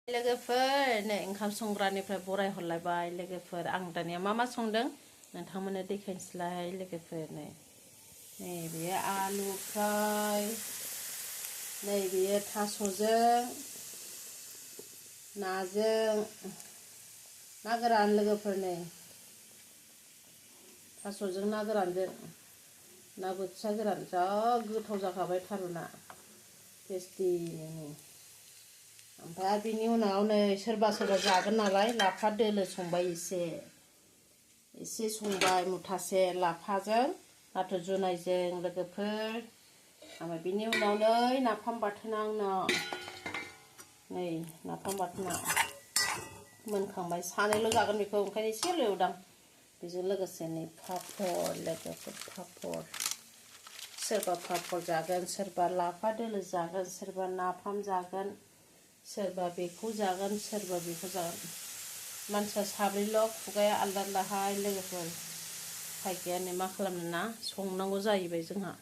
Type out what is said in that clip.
लोगोफोर नै ओंखाम संग्रानिफ्राय बराय हरलायबाय लोगोफोर आं दानिया मा संदों नोंथांमोननो देखायनोसैलाय लोगोफोर नै बेयो आलु फ्राय नै बेयो थास'जों नाजों ना गोरान लोगोफोर नै थास'जों ना गोरानजों ना बोथिया गोरान जा गोथाव जाखाबाय थारुना टेस्टिनो ओमफ्राय बिनि उनाव नै सोरबा सोरबा जागोन नालाय लाफा दोलो संबाय एसे संबाय मुथासे लाफाजों नाथुर जुनायजों लोगोफोर ओमफ्राय बिनि उनाव नै नाफाम बाथोना आंना नै नाफाम बाथोना मोनखांबाय सानैल' जागोन बेखौ ओंखायनो एसेल' एवदां बेजों लोगोसे नै पापर लोगोफोर पापर सोरबा पापर जागोन सोरबा लाफा दोलो जागोन सोरबा नाफाम जागोन सोरबा बेखौ जागोन सोरबा बेखौ जागोन मानसिया साब्रैल' खुगाया आलदा आलदाहाय लोगोफोर उफाय गैया नै मा खालामनो ना संनांगौ जाहैबाय जोंहा